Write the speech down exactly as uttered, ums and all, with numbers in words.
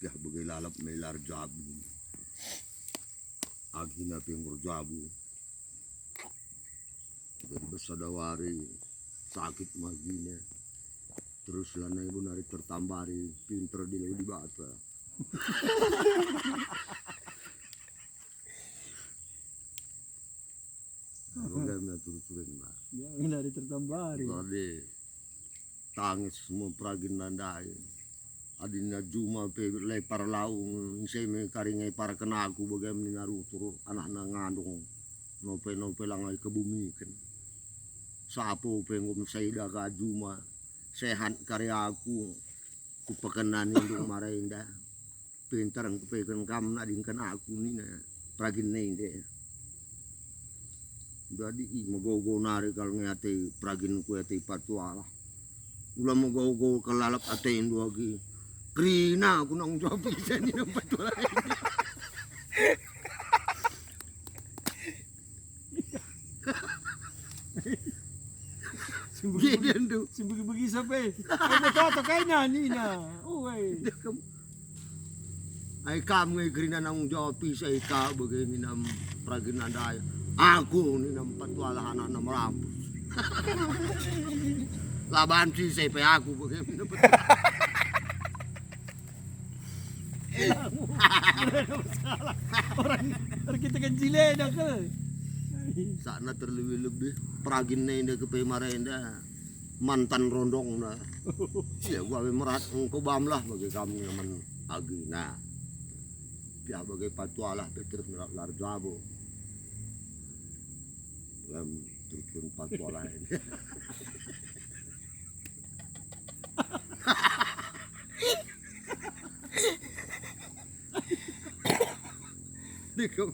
Dah bage lalap melar jabu. Agina pe enggo erjabu. Jadi bas sada wari sakit me agina. Terus lanai bo nari tertambari pinter dilau Dibata. Bage me atur-aturen, Mbak. Ya, nari tertambari. Jadi tangis semua peragin ndai. Adina juma pe lepar lau, ise me kari ngeparken aku bage me nina rutur anakna ngandung. Nope-nope langa ikebumiken. Sapo pe enggo meseda ka juma. Sehat kari aku. Kupekena nindung marenda. Pinter ngkepeken kam nadingken aku nina peragin nende. Jadi i megogo nari kal nge ate peraginku ate Patualah. Ula megogo kal lalap atendu agi. Kerina aku nanggung jawab bisa nina Patualah. Sembegi-begi sampai. Kena toto kaina nina. Uwe. Ai kam nge kerina nanggung jawab bisa ika bage nina peragin ndai. Aku nina Patualah anakna merampus. Laban si sepe aku bage nina Patualah. Orang, orang kita kan jile dah ke. Sakna terlebih-lebih peragin nenda kepe marenda mantan rondongna. Sia gua merat engko bamlah bagi kami man agina. Pia bagi Patualah pe terus merat lar jabo. Lem turun Patualah ini. Dikau.